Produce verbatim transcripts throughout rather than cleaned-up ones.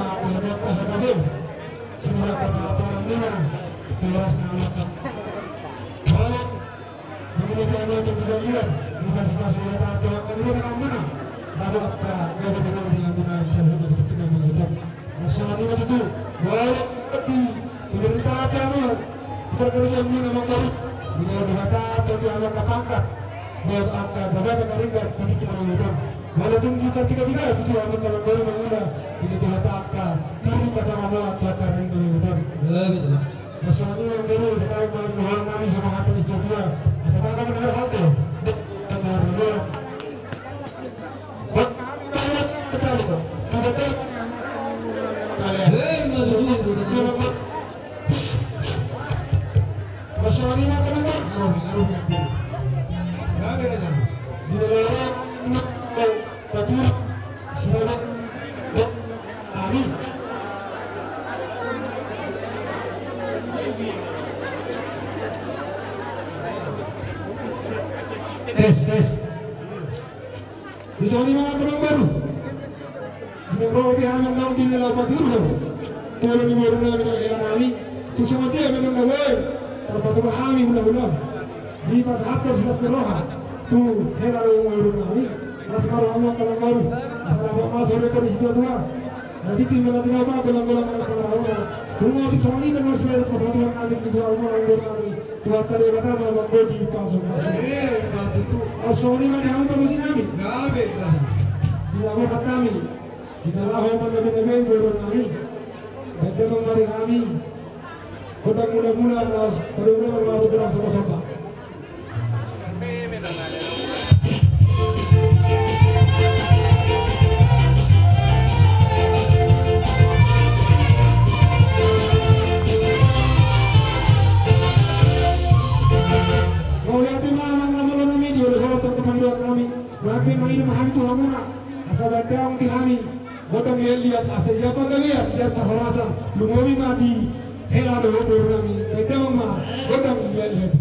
Mauliate ma di hamu angka hagabe, simulat parparanmuna, di horas na mangka. Molo mangulati hamu tu pinggan liat, di pasupasu ni Debata, tu angka ni Debata hamuna, laho angka gabe ni hamuna, saluhutna di pinggan liat. Songon i ma tutu, molo di pemerintah pe hamu, pekerjaan ni amang boru, di Debata pe di hamu angka pangkat, dohot angka jabatan na ringgas di tingki na mangihut on. Molo tung di partingkian tutu hamu angka amang boru mangula, di Debata angka tiri kata mamoa tu angka na ringgas na mangihut on. Songon i ma amang boru, sekarang ma di hal nami sama hata ni situatua. Asa bangga mendengar hal tu. Tes, tes. Di songon i ma amang boru. Di na ro pe hami naung di na laho patiur ho. Tolu ni boru nami dohot hela nami. Tu songon dia pe naung na boi. Tarpatupa hami hulahula. Dipasahathon silas ni roha. Tu hela dohot boru nami. Las ma rohamu angka amang boru. Asa dapot ma sorion ni situatua. Na tintin ma na tinahu ma golanggolang ma na pangarahutna. Tung osip songon i pe na sibaen pasahaton nami tu hamu amang boru nami. Tuhanta Debata ma manggohi pasupasu. Eh, ma tutu. Songon i ma di hamu parmusik nami. Gabe, Ibrahim. Di na borhat nami. Di na laho mandabe-dabe boru nami. Baen damang ma di hami. Gondang mula-mula, laos padomu damang ma tu gondang somba-somba. Mauliate ma amang na malo nami, dioloi holong tu pangidoan nami. Mauliate ma, mangido ma hami tu hamuna. Asa baen damang di hami gondang liat-liat, asa ia panggabean, ia parhorasan. Lumobi ma di hela dohot boru nami. Baen damang ma gondang liat-liat.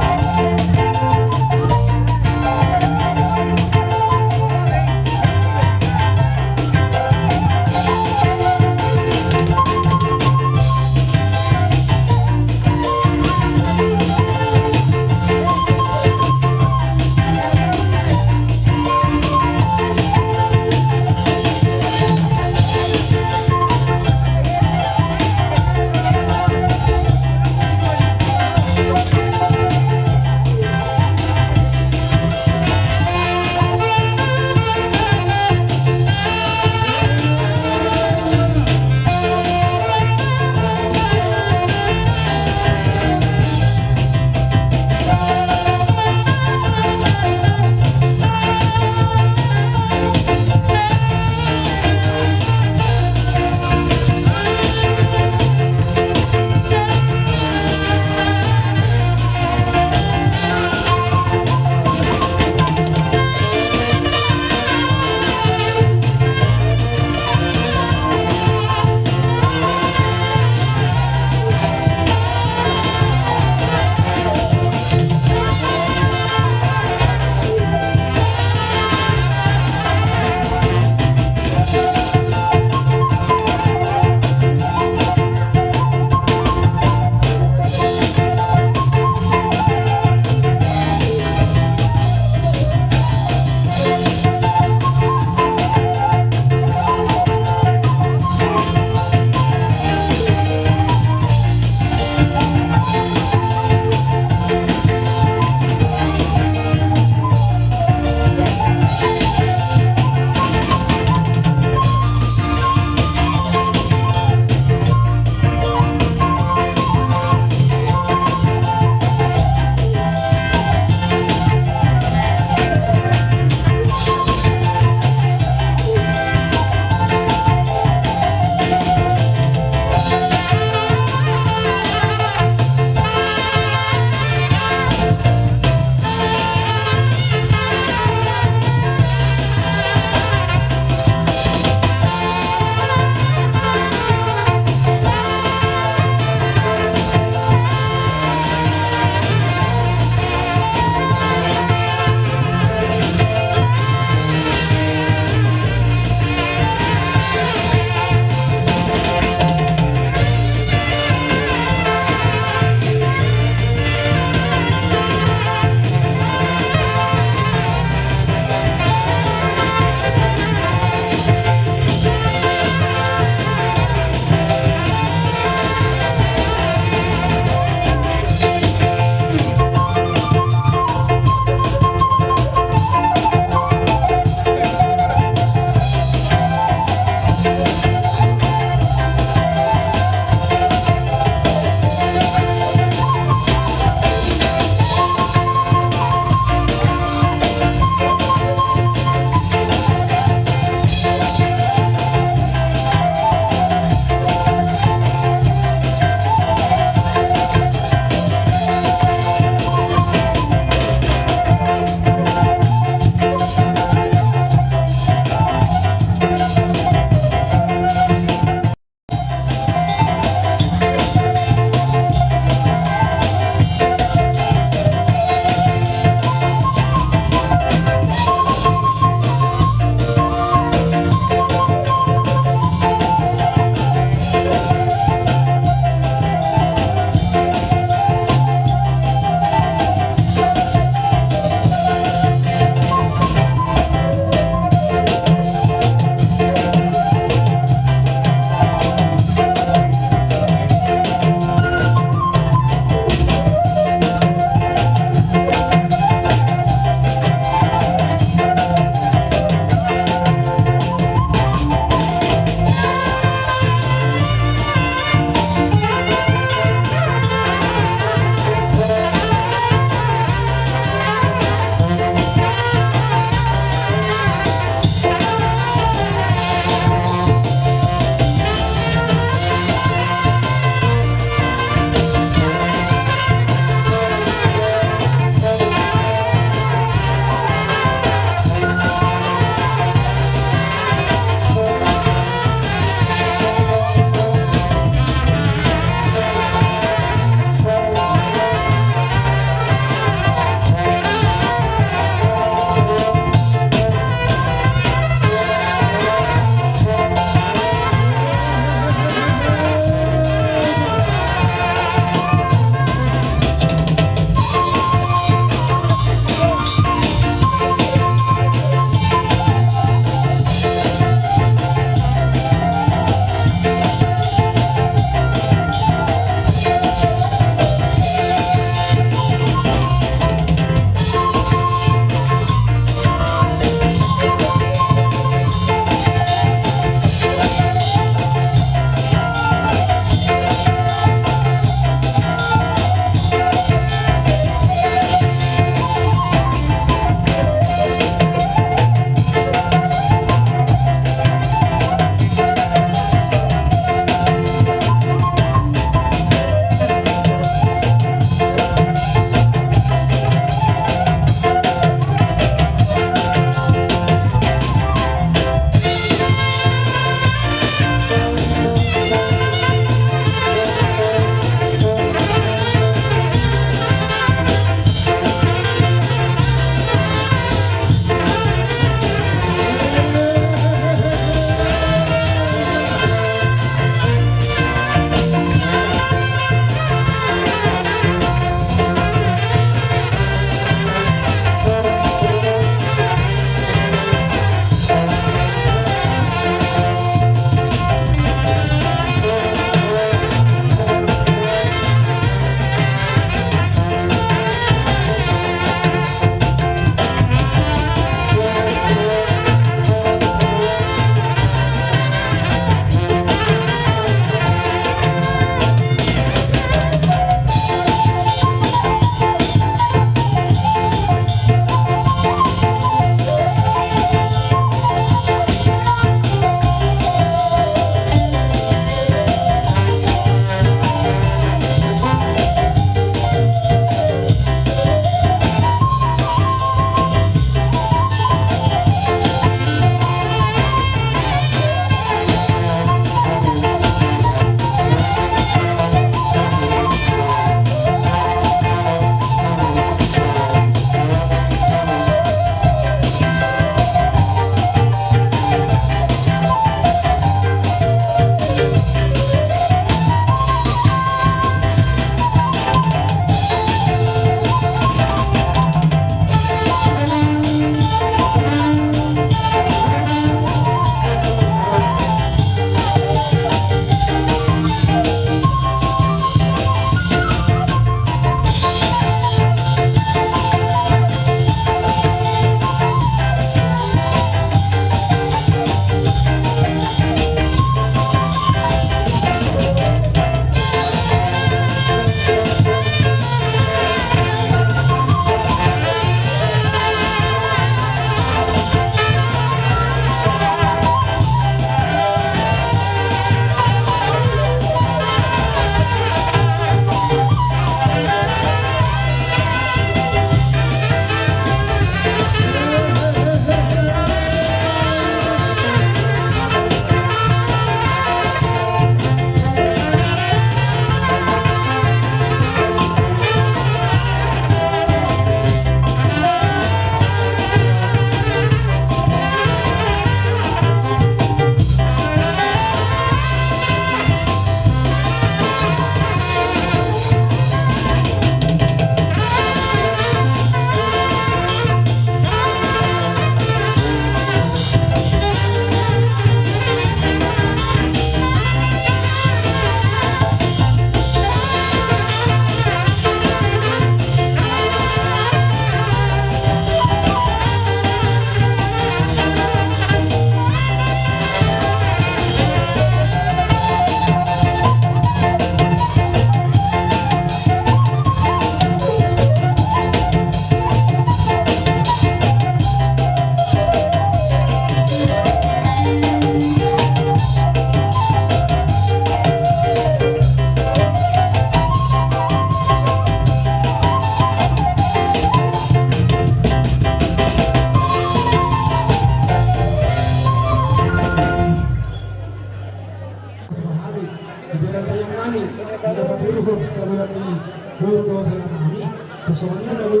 Songon i ma na boi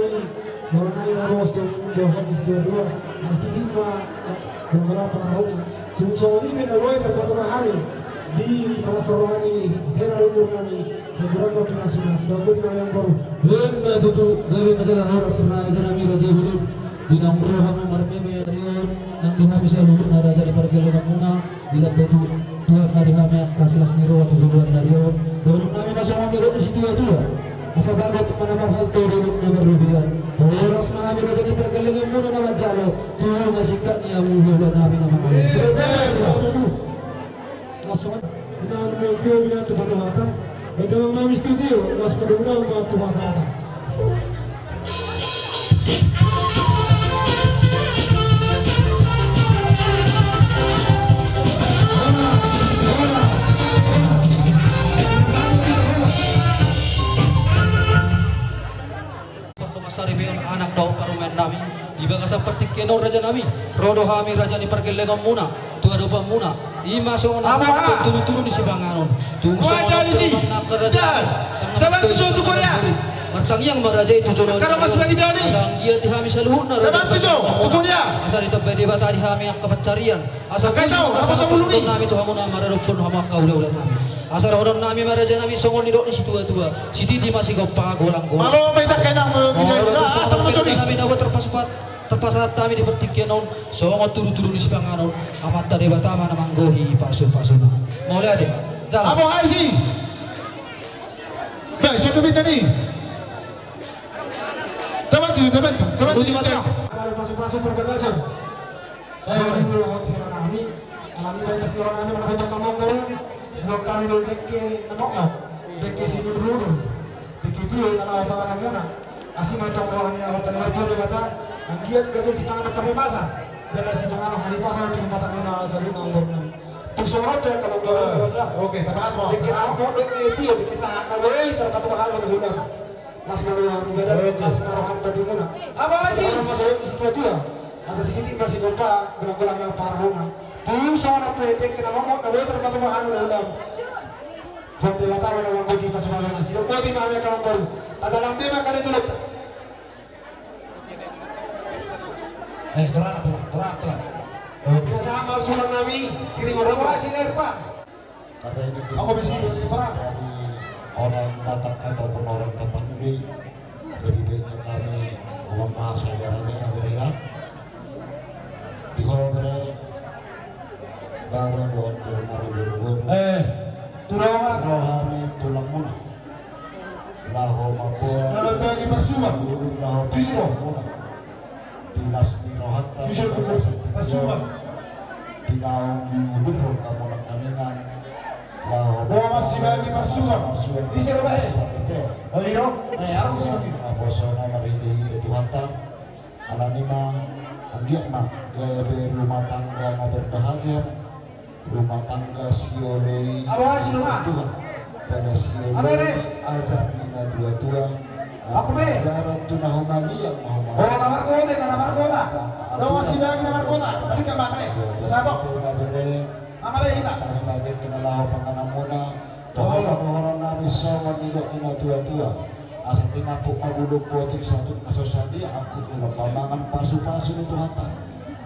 dohonon nami ma, ro ma situa, dohonon ni situa tua, asa tingki ma dohonon pangarahutna. Tung songon i ma na boi tarpatupa hami di palas roha ni hela ni umur nami. Sai godang ma pinasuna, sai godang ma pinasuna, amangboru. Ima tutu, gabe ma jala horas raja nami, raja bolon. Di naung ro hamu marmeme ari on, nang di hami saluhutna raja ni pargellengonmuna, dilehon Tuhan ma di hami angka silas ni roha tu joloan ni ari on. Dohonon nami ma songon nidok ni situa tua: Asa bagot ma na marhalto dohot na marrobean. Horas ma hami raja ni pargellengonmuna na manjalo, tu na singkat ni hamu hulahula nami na mangalo. Songon i ma tutu. Langsung. Ina anu, mulai tu bina tu panuhatan. Baen damang ma hami studio, laos padomu damang ma tu pasahaton. Pardomuan saripeon, anak dohot parumaen nami, di bagasan partingkian on raja nami, ro do hami raja ni pargellengonmuna tu adopanmuna, ima songon na martulutulu ni sipanganon. Tung songon na martangiang ma raja i tu joloan ni ari on, asa anggiat di hami saluhutna raja ni pargellengonmuna, asa ditambai Debata di hami angka pansarian. Asa puji ma songon na pasahaton nami tu hamuna maradophon hamu angka hulahula nami. Asa dohonon nami ma raja nami songon nidok ni situa tua: Sititi ma sigompa, golanggolang. Malo ma hita, asa molo tung songon i ma raja nami na boi tarpasahat, tarpasahat hami di partingkian on songon tulutulu ni sipanganon, Amanta Debata ma na manggohi pasupasuna. Mauliate. Jala. Abo Haji. Baik, sudah minta nih. Teman tuh, teman tuh, teman tuh. Pasupasu perbatasan. Baik. Hami dohot hela nami, alani baen las ni roha nami manghatai hamu, dohot hami do dengke na mokmok, dengke sinurudur, dengke tio na laho panganon muna. Asi ma tong roha ni Amanta na martua Debata, anggiat gabe sipanganon parimasan, jala sipanganon harimasan tu umpatan muna saluhutna, amangboru nami. Tung songon on pe angka amangboru. Oke, tabahat ma. Dengke na mokmok, dengke tio, dengke sahat na boi tarpatupa hami tu hulahula. Las ma roha ni badan, las ma roha ni tondimuna. Abo Haji. Asa sititi ma sigompa, golanggolang ma pangarahutna. Tung songon on pe dengke na mokmok na boi tarpatupa hami tu hulahula, Tuhan Debata ma na manggohi pasupasuna. Sidok boti ma hami angka amangboru. Tajalang be ma kali tu lota. Eh, terang, terang, terang, terang. Oke. Sama tulang nami, Siring Oropa, Sinerpa. Karena ini aku bisi dari orang Batak ataupun orang Batak ini, lebih baiknya kami ngomong bahasa daerahnya, ya, bro, ya. Di Hobre, bawa buat dari Mariburu. Eh, tulangan. Rohani tulangmuna. Laho mamboan. Selamat pagi, Pak Suman. Laho. Di sini. Di las ni rohanta. Di sini, Pak Suman. Di naung diuluhon hamu nangkiningan. Laho. Bawa masih bagi, Pak Suman. Di sini, Pak. Oh, iya. Eh, harus sini. Aposona marhite-hite Tuhanta. Alani ma, anggiat ma gabe rumah tangga na berbahagia, rumah tangga sioloi Tuhan, pada sioloi ajar ni natuatua, ibarat tu na humaliang, na humaliang. Oh, na margota, na margota. Dong masih bagi na margota. Balik ke bangke. Satu. Amale hita. Kami bagi kena laho pangananmuna. Dohonon, dohonon nami songon nidok ni natuatua. Asa tinapuk ma bulung botik, satuk na so sadia angkup ni lompa, mangan pasupasu ni Tuhanta.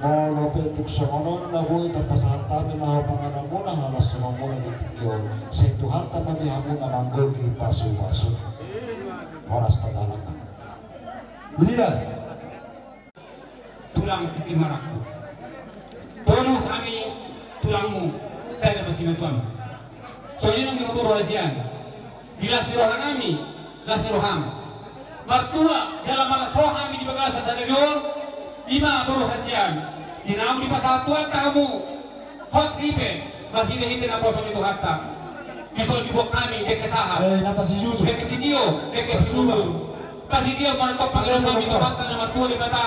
Molo pe tung songon on na boi tarpasahat hami laho pangananmuna, halas songon muna di tingki on. Sai Tuhanta ma di hamu na manggohi pasupasu. Horas tagana. Tulang titi marangkup. Tolu hami tulangmu, sai na pasimatuam. Songon i nang di boru hasian. Di las ni roha nami, las ni roham. Martua jala marlas roha hami di bagasan sadari on, ima boru hasian. Di naung dipasahat Tuhanta hamu. Hot hipe, marhite-hite naposo ni Tuhanta. Dison diboan hami, dengke sahat. Eh, nata si Yusuf. Dengke sitio, dengke sinurudur. Pasti dia mantok panggilan nami Tuhanta na martua Debata.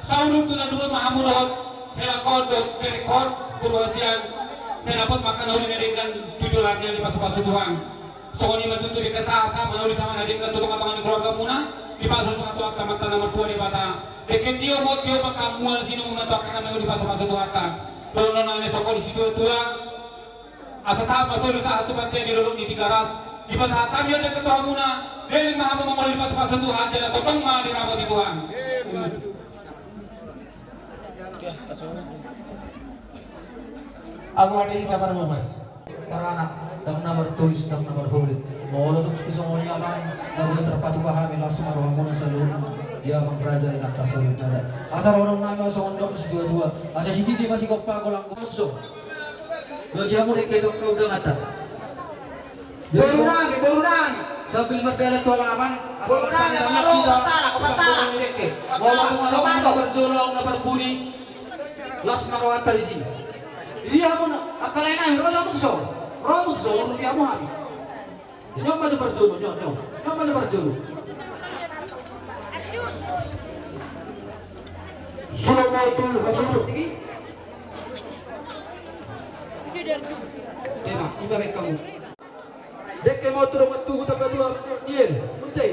Saulun tu na dua ma hamu dohot. Hela hot dohot, bere hot, boru hasian. Sai dapot ma angka na uli na denggan tu joloan ni ari pasupasu Tuhan. Songon i ma tutu dengke sahat, sahat ma na uli, sahat ma na denggan tu tongatonga ni keluargamuna, dipasupasu Tuhanta ma angka na martua Debata. Dengke tio ma, tio ma angka mual sinumuna tu angka na uli, dipasupasu Tuhanta. Dohonon nami songon i, situatua. Asa sahat ma solu sahat tu bontean di dolok ni Tigaras. Dipasahat hami on dengke tu hamuna, leleng ma hamu mangoli pasupasu Tuhan, jala tongtong ma dirapoti Tuhan. Agu adi ita parmupas. Paranak, ndang na martois, ndang na marholit. Molo tung songon i amang, na boi tarpatupa hami, las ma rohamuna saluhutna. Ia amang raja, inanta soripada. Asa rohononnami ma songon nidok ni situatua. Asa sititi ma sigompa, golang golang so. Bagi hamu dengke tu angka undanganta. Boru nami, boru nami. Sambil mardalan tu halaman, asa boru nami, mardalan halaman, kita, halaman, halaman. Molo tung na parjolo, na parpudi. Las ma rohanta disi. Di dia hamu na, angka lae nami, ro hamu tu son. Ro hamu tu son, ro dia hamu hami. Nyo ma jo parjolo, nyo, nyo. Nyo ma jo parjolo. Sudah mau tu, sudah. Tema, ima baik kamu. Dengke ma tu dongan tubu tamba dua, Niel, Munte.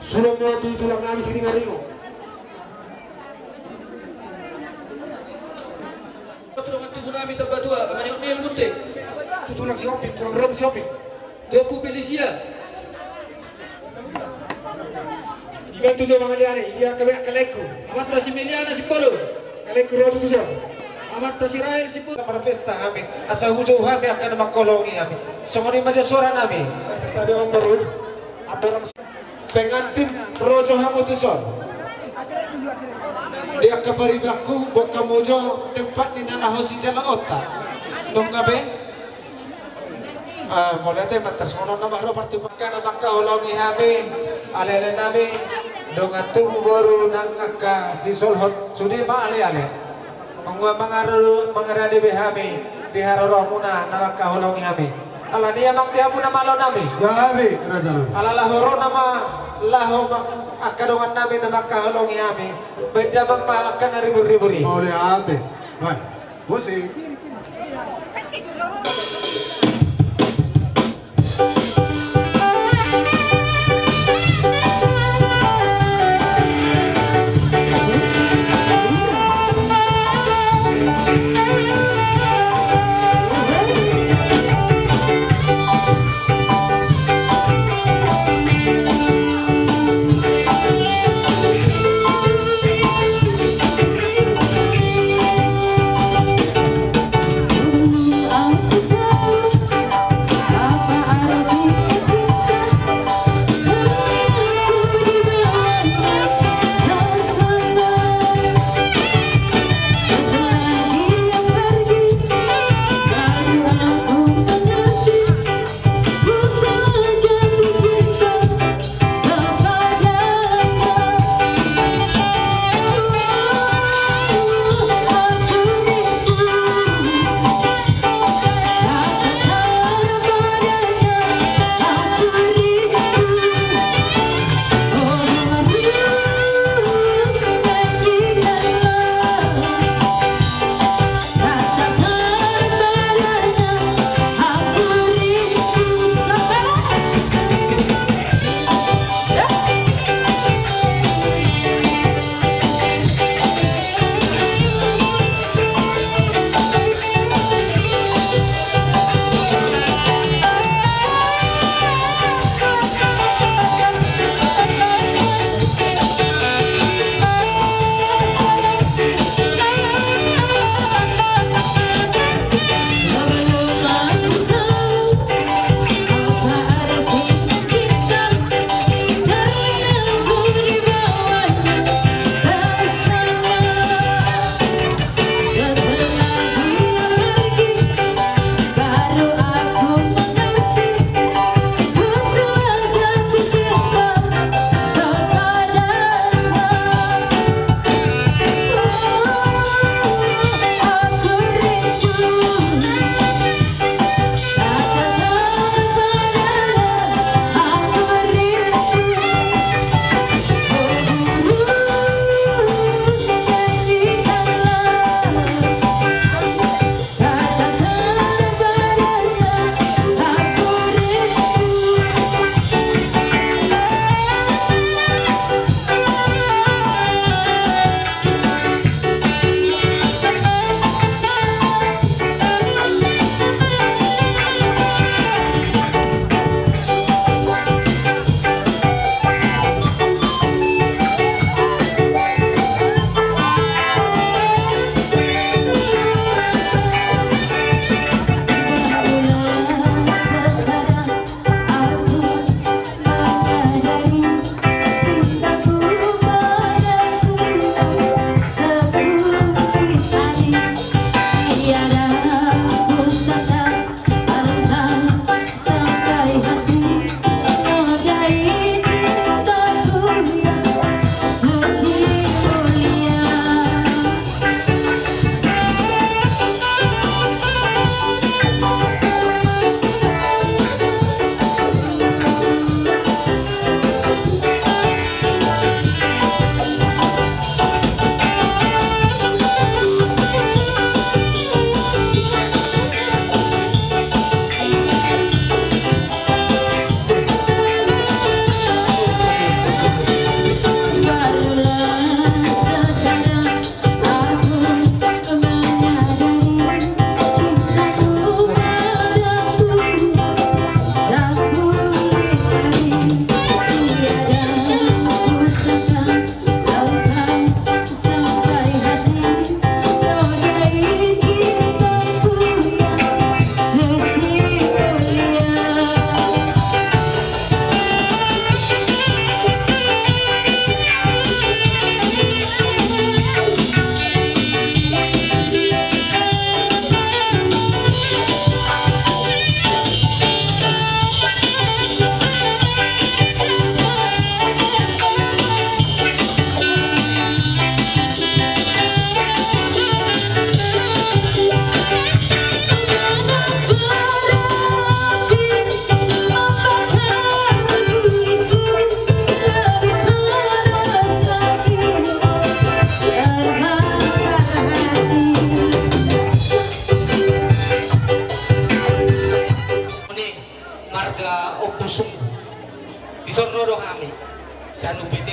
Sudah mau tu tulang nami Siringaringo. Tu dongan tubu nami tamba dua, Amanion Niel, Munte. Tu tulang si Opik, tulang rom si Opik. Tuan Ompu Pelisia. Iba tu jo mangaliani, ia kami angka laengku. Amanta si Meliana Simbolon. Angka laengku ro tu tuso. Amanta si Rael Simbolon. Marpesta hami, asa hujou hami angka na mangkaholongi hami. Songon i ma jo suara nami. Asa tadi ambaru, ambaru. Pengantin ro jo hamu tu son. Di angka paribanku, boi hamu jo tempat ni na laho sijalaonta. Nunga be. Ah, mauliate ma, tar songon on nama ro partupahan na mangkaholongi hami, aleale nami, dongan tubu boru nang angka sisolhot, sude ma aleale. Anggo mangaru-, mangarade be hami di haroromuna na mangkaholongi hami. Alani i amang, di hamuna malo nami. Gabe, raja. Ala laho ro nama, laho ma-, angka dongan nami na mangkaholongi hami. Baen damang ma angka na ribur-ribur i. Mauliate. Baik. Musik.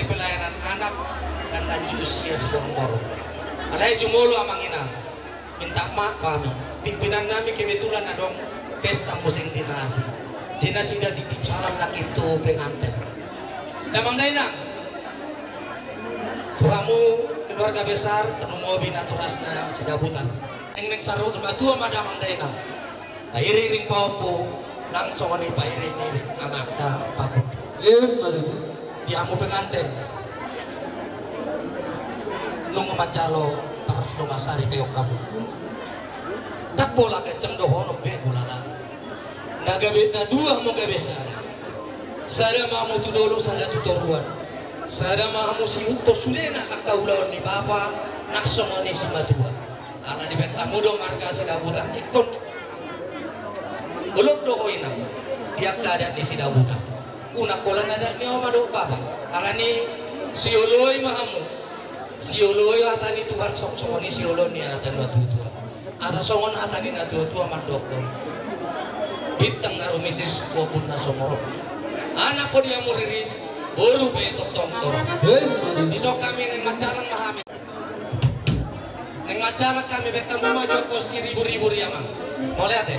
Pelayanan anak dan lanjut usia si borngin. Alai jumolo amang inang. Minta maaf hami. Pimpinan nami kebetulan adong pesta musim dinasi. Jadi nasida titip salam nangkin tu penganten. Damang dainang. Tu hamu keluarga besar, tarlumobi naturasna Sidabutan. Neng neng saru matua ma damang dainang. Pairing-iring pahompu, nang songon i pairing-iring anakta pahompu. Ima tutu. Di hamu penganten. Nunga manjalo taras do masari peok hamu. Ndang pola ganjang dohonon be bolana. Na gabe na dua hamu gabe sada. Sada ma hamu tu dolok, sada tu toruan. Sada ma hamu sihuthon sudena angka ulaon ni bapa, nang songon i simatua. Ala dibaen hamu do marga Sidabutan ingkon. Holong do ho inang, di angka adat ni Sidabutan. Unang holan adat ni oma dohot bapa. Alani sioloi ma hamu. Sioloi hata ni Tuhan, song songon i sioloi ni hata ni natuatua. Asa songon hata ni natuatua mandokkon. Bintang na rumiris, ombun na sumorop. Anak pe di hamu riris, boru pe tongtong torop. Hei. Dison hami neng manjalang ma hami. Neng manjalang hami, baen hamu ma jo pos siriburibu riama. Mauliate.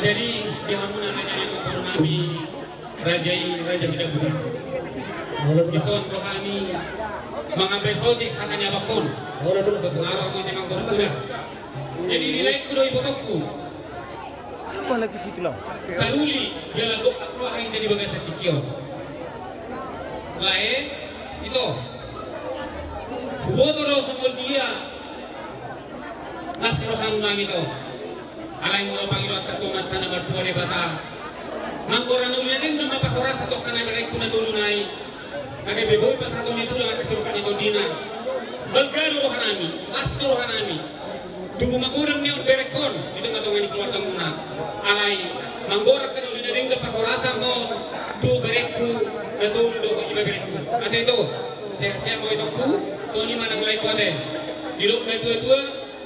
Jadi di hamuna raja ni boru nami, raja i raja Sidabutan. Dison rohami mangampe sotik hata ni abangkon. Ngaror muse manggorguna. Jadi di laengku do ibotongku. Taruli jala gok roha hita di bagasan tingki on. Lae, ito. Huboto do songon dia las ni roham nuaeng, ito. Alai molo pangidoanta tu Amanta na martua Debata, manggora na uli na denggan ma parhorasan tu angka na berengku na tolu nai. Age pe boi pasahaton ni tulang angka siroha ni tondina. Balga do rohanami, las do rohanami. Tubu magodang nian berengkon di tongatonga ni keluargamuna. Alai manggora angka na uli na denggan parhorasan on tu berengku na tolu dohot ibeberengku. Ate, ito, sehat-sehat ma itongku. Songon i ma nang laengku, ate. Didok natuatua,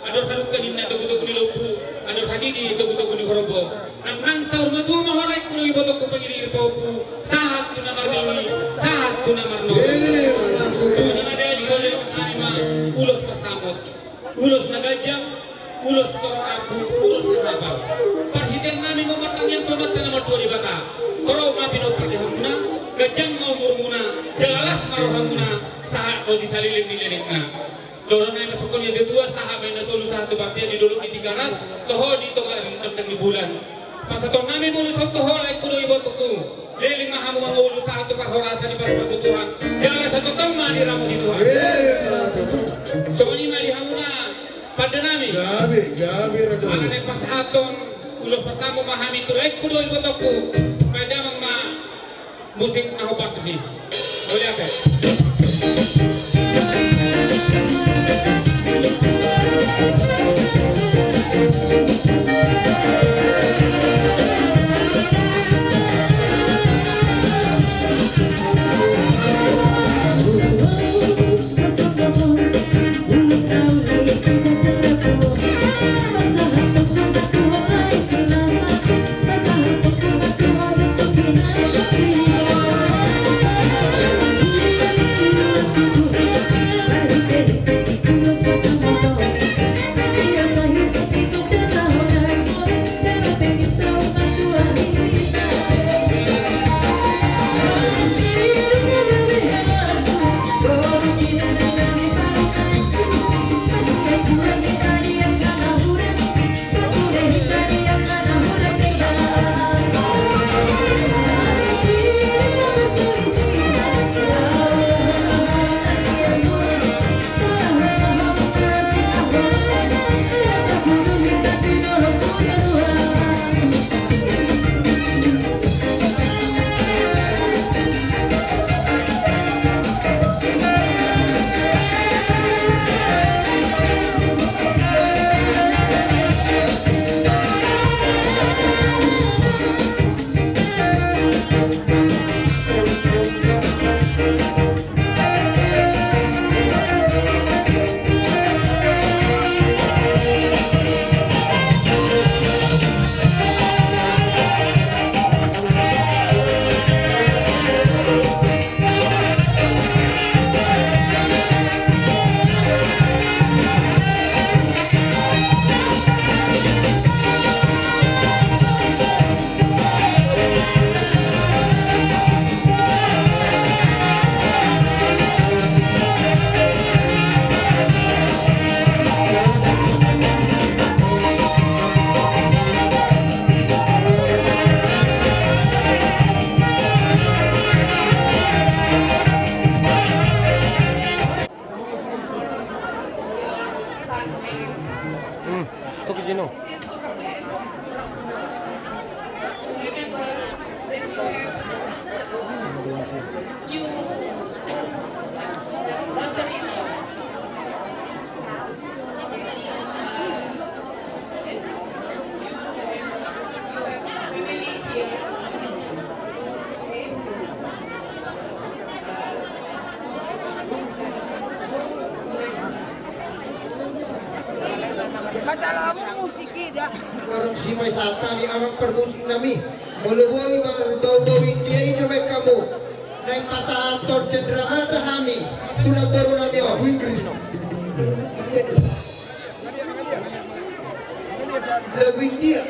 andor hadungka ninna togutogu ni lombu, andor hatiti togutogu ni horbo. Nang nang saur matua ma ho laengku nang ibotongku pangiringiring pahompu, sahat tu na marnini, sahat tu na marnono. Songon i ma, dison didok hami ma ulos parsamot, ulos na ganjang, ulos torop rambu, ulos na hapal. Parhitean nami ma martangiang tu Amanta na martua Debata. Torop ma pinompar ni hamuna. Ganjang ma umurmuna, jala las ma rohamuna, sahat ro di saleleng ni lelengna. Dohonon nami ma songon i, na dua sahat ma inna solu, sahat tu bontean, di dolok ni Tigaras, toho di Toga, di tengteng ni bulan. Pasahaton nami molo songon i, toho laengku dohot ibotongku. Leleng ma hamu mangolu sahat tu parhorasan, dipasupasu Tuhan. Jala sitongtong ma diramoti Tuhan. Songon i ma di hamuna pande nami. Gabe, gabe, raja. Ala naeng pasahathon ulos pasahaton ma hami tu laengku dohot ibotongku. Baen damang ma musik na hombar tusi. Mauliate. Masalah musik i da. Warung Simai Sata ni amang parmusik nami. Molo boi marbau-bau India i, coba hamu. Naeng pasahathon cenderamata hami tu namboru nami on. Lagu Inggris. Lagu India.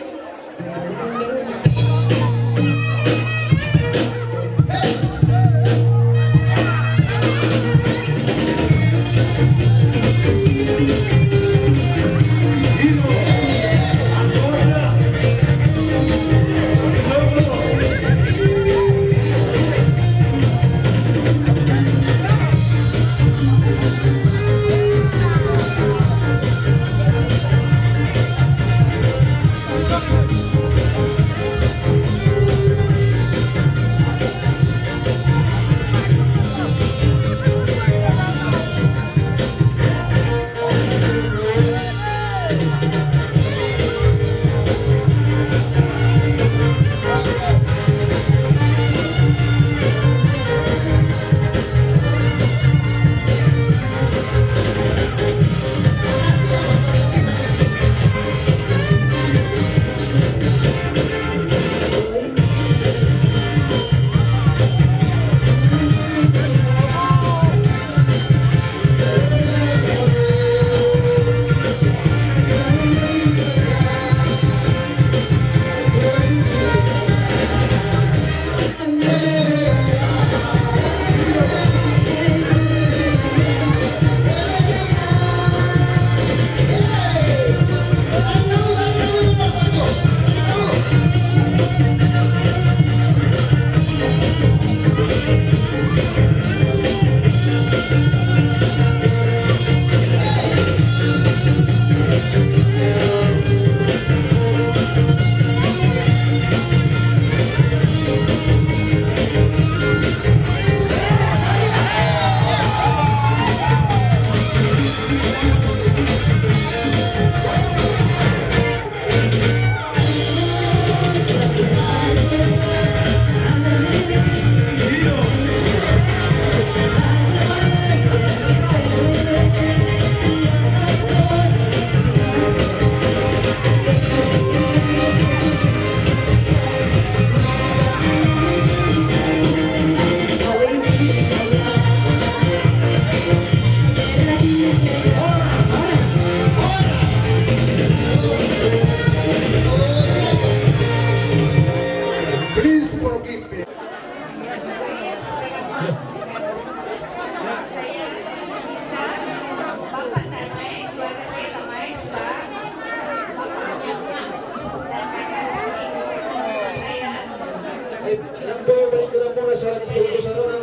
Semoga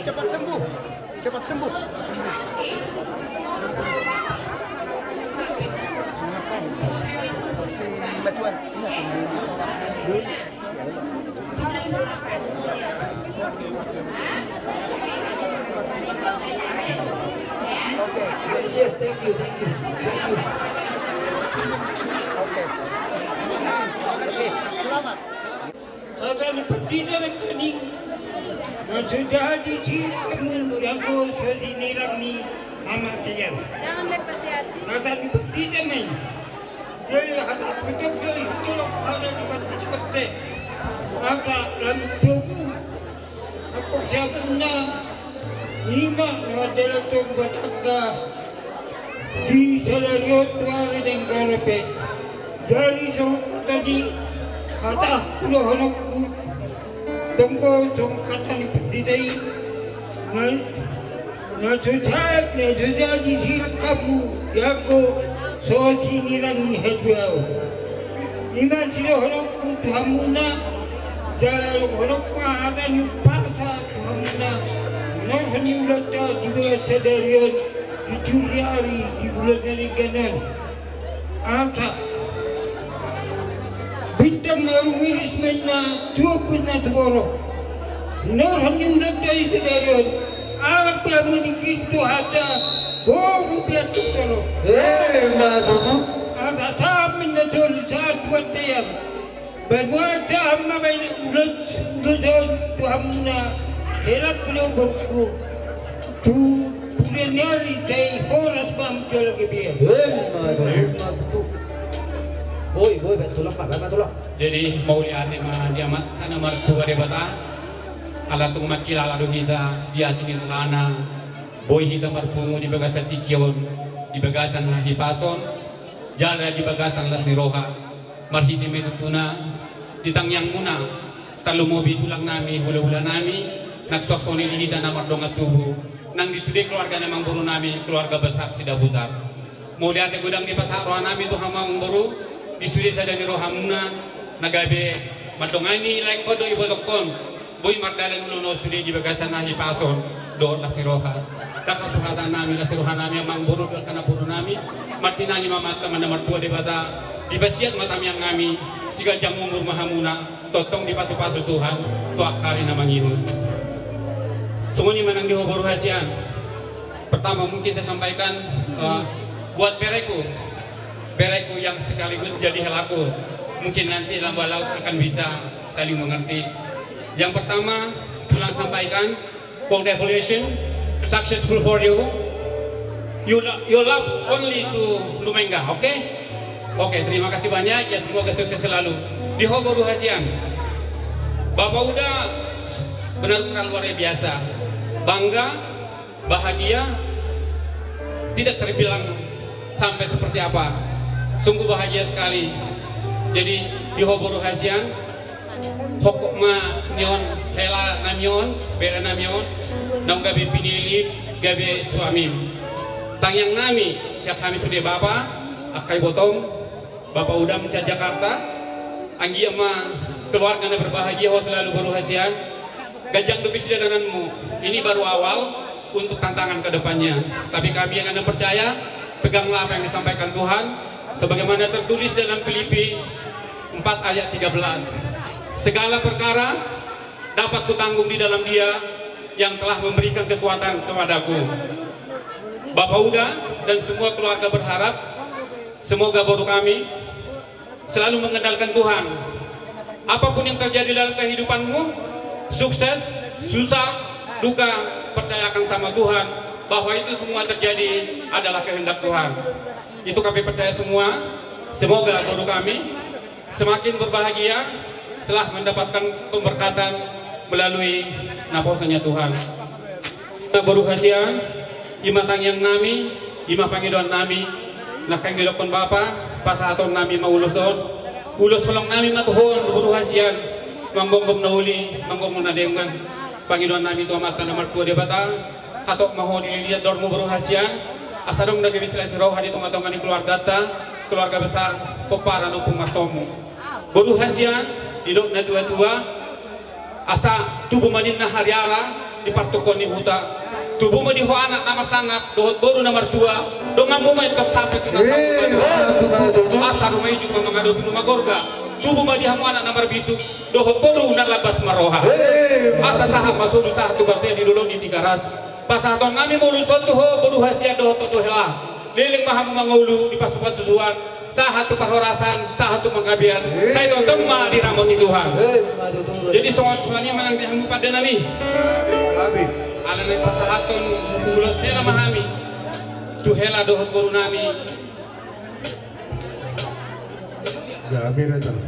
cepat sembuh. Cepat sembuh. Si Matuan. Okay. Yes, yes, thank you, thank you, thank you. Okay. Selamat. Hata ni pandita nangkaning, na so jadi siripmu, janggo so sinirang ni hamataion. Hata ni pandita ma i. Jadi hata ni pandita i, tolong hata ni pandita. Angka lam tubuh. Angka siapna ima na dalan tu batangga di sadari on tu ari dengkon pe. Jadi songon tadi hata hudohononku, tonggo songon hata ni pandita i, na, na so jadi, na so jadi sirang hamu, janggo so sinirang ni hatuaon. Ima sidohononku tu hamuna, jala dohononku ma hata ni umpasa tu hamuna, na hami ulaonta di bagasan sadari on, di turi ari, di bulan na denggan on. Asa bintang na rumiris ma inna tu ombun na tuborok. Na hami ulaonta di sadari on, ala pe hamu ningkinta hata boru biar tu torop. Eh, ma tutu. Asa sahat ma inna tolu sahat buat tayam. Banua ta ma baen ulos, ulos on tu hamuna, hela pula uborku. Tu pula ni ari sai horas ma hamu jala gabe. Eh, ma tutu. Boi, boi, baen tulang, Pak, baen tulang. Jadi, mauliate ma di Amanta na martua Debata. Ala tung mangkilala do hita di asi ni rohana. Boi hita marpungu di bagasan tingki on, di bagasan hahipason, jala di bagasan las ni roha. Marhite ma i tutu na di tangiangmuna, tarlumobi tulang nami, hula-hula nami, nang suang songon i di hita na mardongan tubu, nang di sude keluarga ni amangboru nami, keluarga besar Sidabutar. Mauliate godang dipasahat roha nami tu hamu amangboru, di sude sada ni rohamuna, na gabe mandongani laengkon dohot ibotongkon, boi mardalan ulaon on sude di bagasan hahipason dohot las ni roha. Ndang hasuhatan nami, las ni roha nami, amangboru dohot angka namboru nami, martinangi ma Amanta na martua Debata, dipasiat ma tangiang nami, siganjang umur ma hamuna, tongtong dipasu-pasu Tuhan tu angka ari na mangihut. Songon i ma nang di ho boru hasian. Pertama mungkin saya sampaikan, eh, buat bereku, bereku yang sekaligus jadi helaku, mungkin nanti lambat laun akan bisa saling mengerti. Yang pertama, tulang sampaikan, congratulations, successful for you. You lo-, you love only to Lumengga, oke? Oke, terima kasih banyak. Ya, semoga sukses selalu. Di ho boru hasian. Bapak Uda benar-benar luar biasa. Bangga, bahagia, tidak terbilang sampai seperti apa. Sungguh bahagia sekali. Jadi, di ho boru hasian, hongkop ma nion hela nami on, bere nami on, naung gabe pinillit, gabe suamim. Tangiang nami, sian hami sude bapa, angka ibotong, Bapak Uda sian Jakarta, anggiat ma keluarga na berbahagia ho selalu boru hasian, ganjang dope sidalananmu. Ini baru awal untuk tantangan ke depannya. Tapi kami yang ada percaya, peganglah apa yang disampaikan Tuhan, sebagaimana tertulis dalam Filipi empat ayat tiga belas. Segala perkara dapat kutanggung di dalam Dia yang telah memberikan kekuatan kepadaku. Bapak Uda dan semua keluarga berharap, semoga boru kami selalu mengandalkan Tuhan. Apapun yang terjadi dalam kehidupanmu, sukses, susah, duka, percayakan sama Tuhan bahwa itu semua terjadi adalah kehendak Tuhan. Itu kami percaya semua. Semoga boru kami semakin berbahagia setelah mendapatkan pemberkatan melalui naposanya Tuhan. Na boru hasian, ima tangiang nami, ima pangidoan nami, na hami dokkon bapa, pasahaton nami ma ulos on, ulos holong nami ma tu ho boru hasian, manggomgom na uli, manggomgom na denggan, pangidoan nami tu Amanta na martua Debata, hatop ma ho dililiat dohormu boru hasian, asa adong na gabe silas ni roha di tonga-tonga ni keluargata, keluarga besar Pomparan Ompu Martomu. Boru hasian, didok natua-tua, asa tubu ma ninna hariara di partungkoan ni huta. Tubu ma di ho anak na marsangap dohot boru na martua, donganmu ma intok sampit na sampit. Asa ruma ijuk ma mangadopi ruma gorga. Tubu ma di hamu anak na marbisuk dohot boru na labas marroha. Asa sahat ma solu sahat tu bontean di dolok ni Tigaras. Pasahaton nami ma ulos on tu ho boru hasian dohot tu hela. Leleng ma hamu mangolu di pasupasu Tuhan, sahat tu parhorasan, sahat tu panggabean. Sai tongtong ma diramoti Tuhan. Jadi songon, songon i ma nang di hamu pande nami. Alana i pasahaton ulos hela ma hami tu hela dohot boru nami. Gabe ra tong.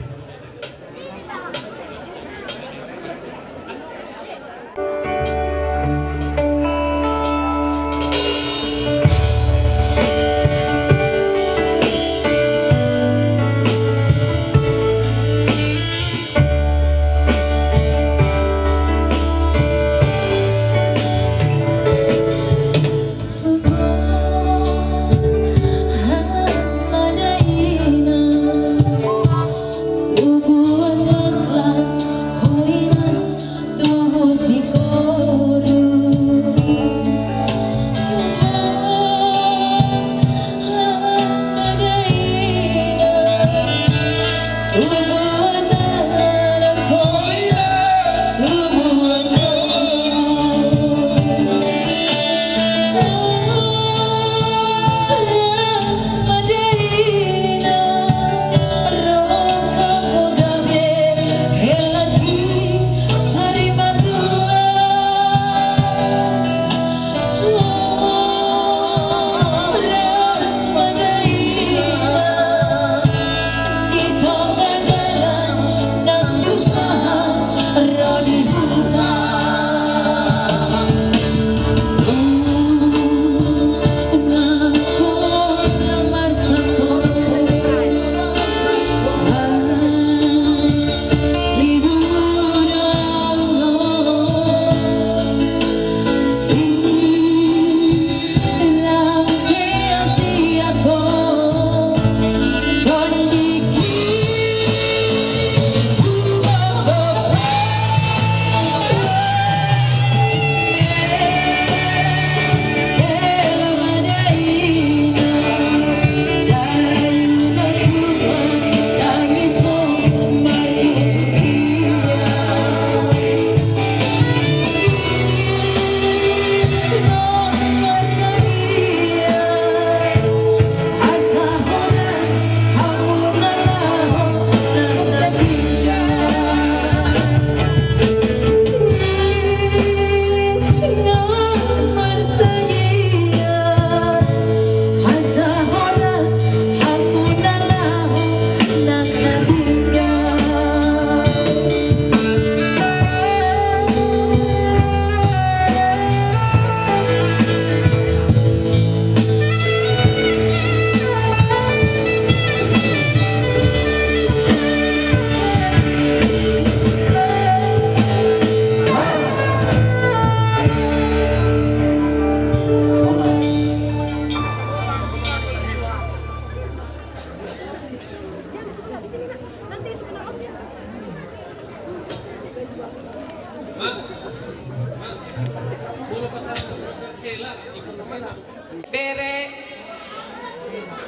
Bere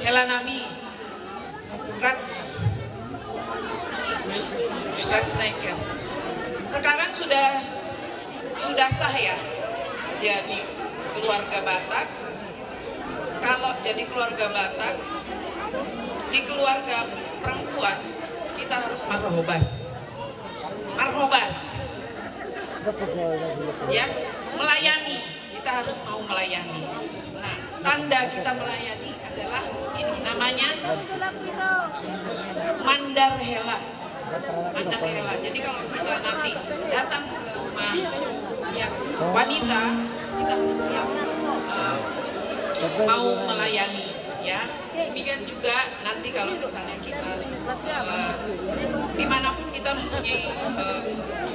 hela nami, Rats, Rats Naiker. Sekarang sudah, sudah sah ya, jadi keluarga Batak. Kalau jadi keluarga Batak, di keluarga perempuan kita harus marhobas. Marhobas. Ya, melayani. Kita harus mau melayani. Nah, tanda kita melayani adalah ini namanya mandar hela. Mandar hela. Jadi kalau kita nanti datang ke rumah yang wanita, kita harus siap, eh, mau melayani, ya. Demikian juga nanti kalau misalnya kita, eh, dimanapun kita mempunyai, eh,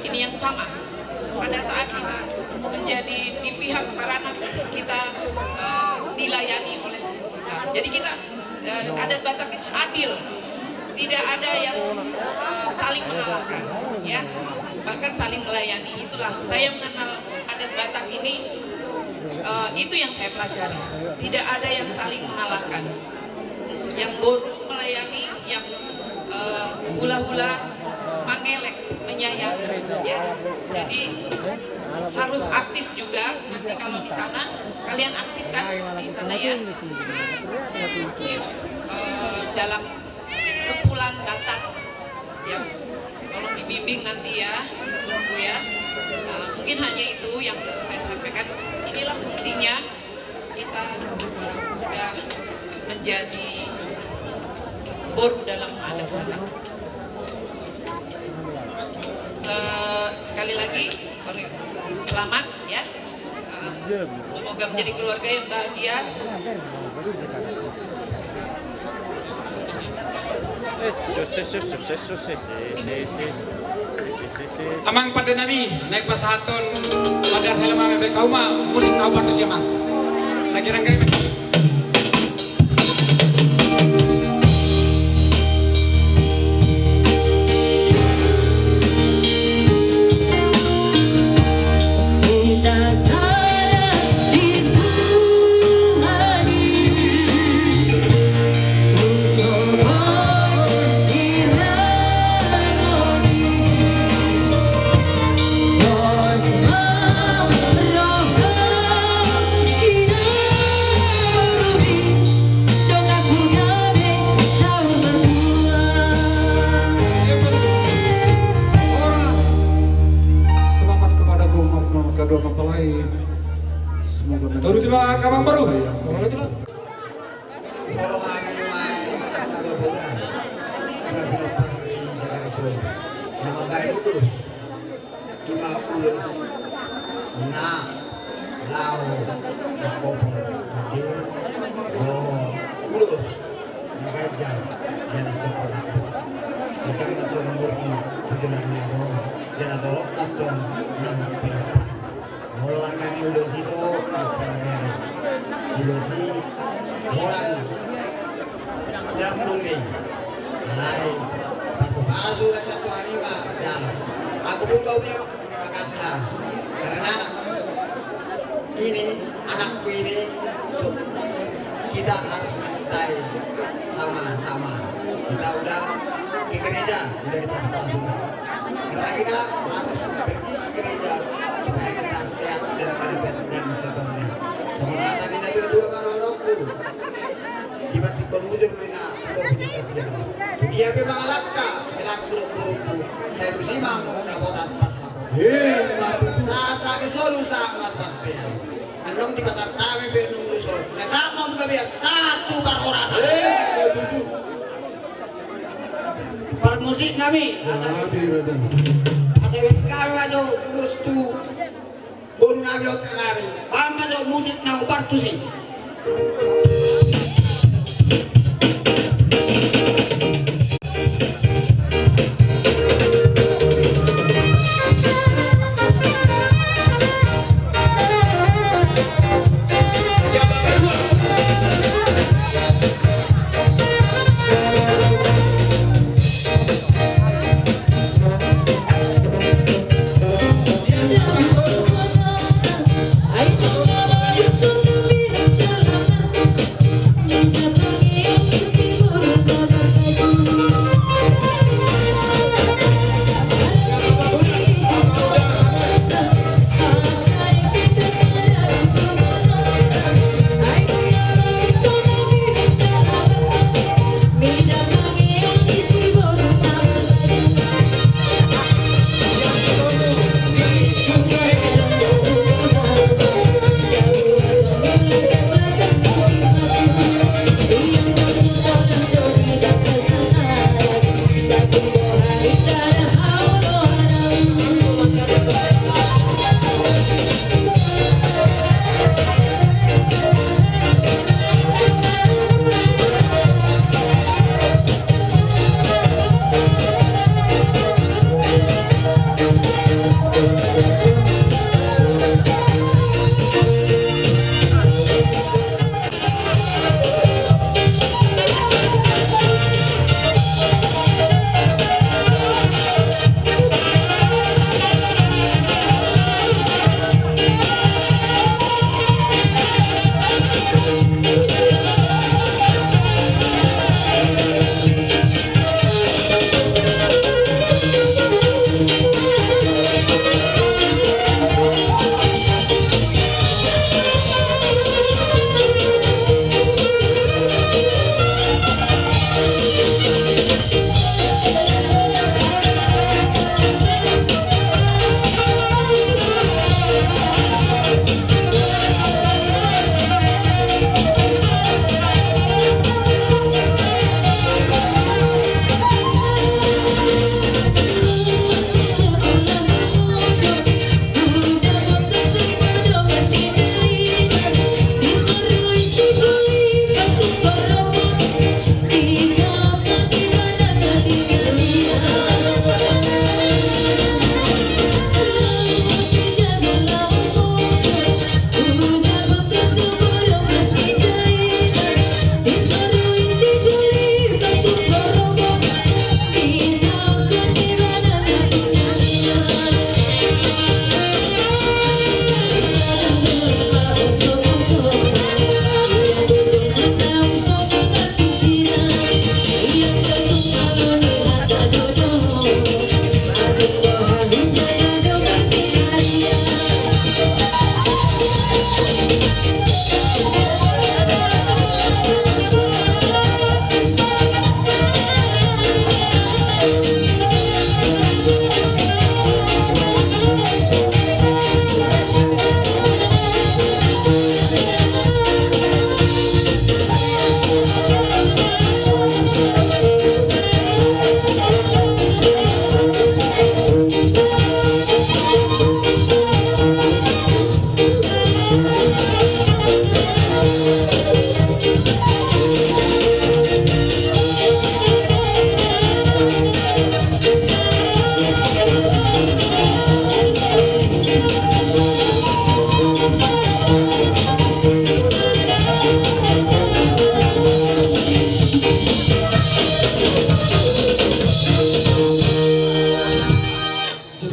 ini yang sama, pada saat kita menjadi di pihak para anak, kita, eh, dilayani oleh kita. Jadi kita, eh, adat Batak itu adil. Tidak ada yang, eh, saling mengalahkan, ya, bahkan saling melayani. Itulah saya mengenal adat Batak ini, eh, itu yang saya pelajari. Tidak ada yang saling mengalahkan. Yang boru melayani, yang, eh, hulahula mengelek, menyayangi, ya. Jadi harus aktif juga. Nanti kalau di sana, kalian aktif kan di sana, ya? Eh, dalam kumpulan Batak, ya, tolong dibimbing nanti, ya, Ibu, ya. Eh, mungkin hanya itu yang bisa saya sampaikan. Inilah fungsinya kita sudah menjadi boru dalam adat Batak. Se-, sekali lagi, selamat, ya. Semoga menjadi keluarga yang bahagia. Amang pande nami, naeng pasahathon pande hela mame baen hauma musik na upartusi, Amang. Lagi rangkaian. Horas. Selamat kepada kedua mempelai. Semoga menjadi... Turuti ma, Amang Boru. Turuti ma. Molo hami nuaeng angka boru, na pinompar di Jakarta Sur, na mambahen ulos. Ima ulos na laho mangkophon mandil, dohot ulos na ganjang jala sidok pataput. Ganjang ma tong umurmu tu joloan ni ari on, jala dolok ma tong nang pinompar. Molo arga ni ulos i do, ulos i holan. Jam nung ni alai pasu-pasu na sian Tuhan i ma jala. Aku pun kau bilang terima kasihlah, karena ini anakku ini, kita harus mencintai sama-sama. Kita udah ke gereja, udah dipasu-pasu. Karena kita harus pergi ke gereja supaya kita sehat dan ada dan seterusnya. Songon hata ni na tua-tua ma dohononku. Dipantikkon ujung ma inna, tunggu di tapian. Dia pe mangalangka, elak buruk-burukku. Saya tusi ma mau dapotan pas dapotan. Sasa di solu sa mas pas pe. Annon di pasar tame pe nulu son. Saya sama buka biar satu bar horas. Parmusik nami. Asa wet kami ma jo ulos tu boru nami, dohot nami. Baen ma jo musik na upartusi.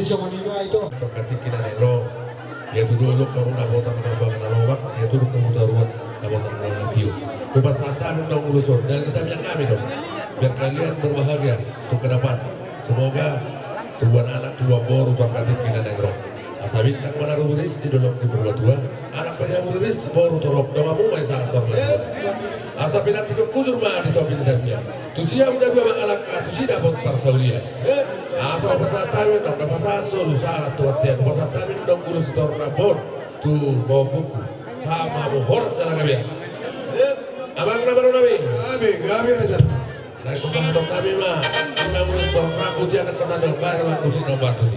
Songon i ma ito. Tongka tingki na naeng ro. Ia tu dolok hamu na botang na botang na lomak, ia tu dolok hamu taruan na botang na lomak tio. Hupasahat hami do ulos on, dan hita bilang hami do. Biar kalian berbahagia untuk ke depan. Semoga tubuan anak tubuan boru tongka tingki na naeng ro. Asa bintang ma na ruriris di dolok ni Purbatua. Anak panjabu riris, boru torop, donganmu ma i sahat saur matua. Asa pinantikhon hujur ma di topi ni tapian. Tusi hamu na dua mangalangka, tusi dapot parsaulian. Asa hupasahat hami do, asa sahat solu sahat tu bontean. Hupasahat hami do ulos sitorop na bon tu pahompu. Sahat ma hamu horas jala gabe. Abang na malo nami. Gabe, gabe raja. Na ingkon pasahaton nami ma. Ima ulos sitorop na bon tu anak na dua, baru ma musik na baru.